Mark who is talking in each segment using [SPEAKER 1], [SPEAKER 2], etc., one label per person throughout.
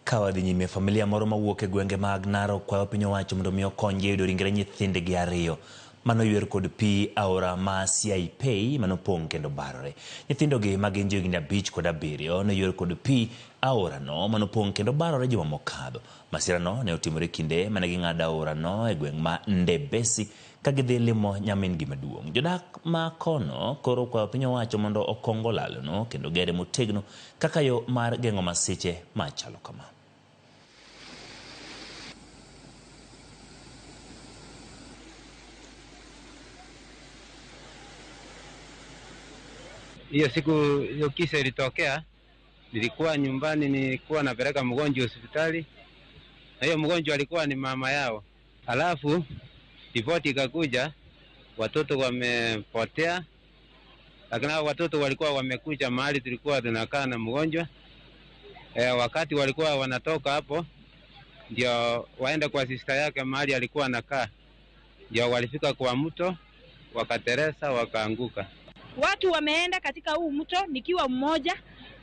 [SPEAKER 1] Ka wadhi nyime, familia moro mawuok e gwenge mag Narok kwayo piny owacho mondo mi okonygi e yudo ringre nyithindgi ariyo manoywer kod pi aora ma Siaipei manopong' kendo barore. Nyithindogi ma gin johigni 5 kod 7 noywer kod pi aorano manopong' kendo barore juma mokadho. Masirano ne otimore kinde mane ging'ado aorano e gweng' ma Ndebesi ka gidhi limo nyamin-gi maduong'. Jodak ma kono koro kwayo piny owacho mondo okong olalono kendo gere motegno kaka yo mar geng'o masiche machalo kama.
[SPEAKER 2] Hiyo siku hiyo kisa ilitokea, nilikuwa nyumbani, nilikuwa napeleka mgonjwa hospitali, na hiyo mgonjwa alikuwa ni mama yao. Alafu ripoti ikakuja, watoto wamepotea, lakini hao watoto walikuwa wamekuja mahali tulikuwa tunakaa na mgonjwa. Wakati walikuwa wanatoka hapo ndio waenda kwa sister yake mahali alikuwa anakaa, ndio walifika kwa mto wakateresa wakaanguka.
[SPEAKER 3] Watu wameenda katika huu mto, nikiwa mmoja,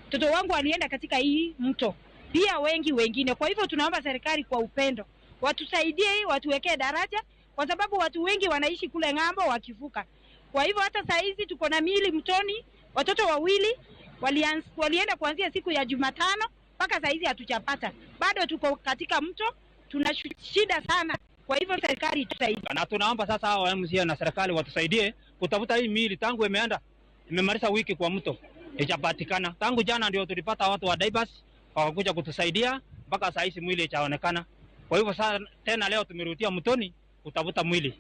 [SPEAKER 3] mtoto wangu alienda katika hii mto, pia wengi wengine. Kwa hivyo tunaomba serikali kwa upendo watusaidie, watuwekee daraja, kwa sababu watu wengi wanaishi kule ng'ambo wakivuka. Kwa hivyo hata saa hizi tuko na miili mtoni, watoto wawili walienda kuanzia siku ya Jumatano mpaka saa hizi hatujapata. Bado tuko katika mto, tuna shida sana. Kwa hivyo serikali itusaidie.
[SPEAKER 4] Na tunaomba sasa hao MCA na serikali watusaidie kutafuta hii miili, tangu imeenda imemaliza wiki kwa mto haijapatikana. Tangu jana ndio tulipata watu wa divers wakakuja kutusaidia, mpaka saa hizi mwili haijaonekana. Kwa hivyo sasa tena leo tumerudia mtoni kutafuta mwili.